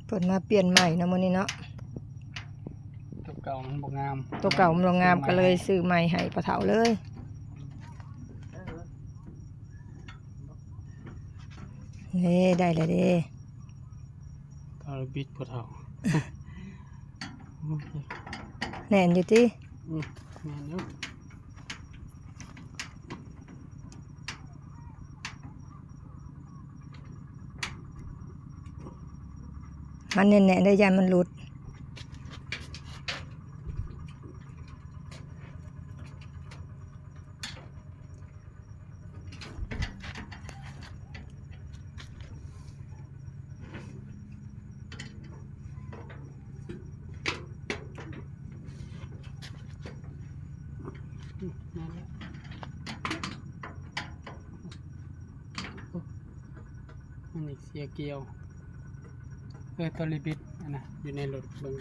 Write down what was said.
ເພິ່ນມາປ່ຽນໃໝ່ເນາະມື້ນີ້ເນາະ. ຕົວເກົ່າມັນບໍ່ງາມ ຕົວເກົ່າມັນບໍ່ງາມ ກໍເລີຍຊື້ໃໝ່ໃຫ້ພໍ່ເຖົ້າເລີຍ. ເດ້ ໄດ້ແລ້ວເດ້ ທາລະບິດພໍ່ເຖົ້າ. ແໜ້ນຢູ່ຕິ? ອືມ ແໜ້ນຢູ່. ມັນແໜ້ນໆເດີ້ ຢ້ານມັນຫຼຸດ. ອືມ ນັ້ນແຫຼະ ໂອ້ ອັນນີ້ເສຍກ່ຽວ ເອີ ໂຕລິບິດ ອັນນະ ຢູ່ໃນລົດເບິ່ງ.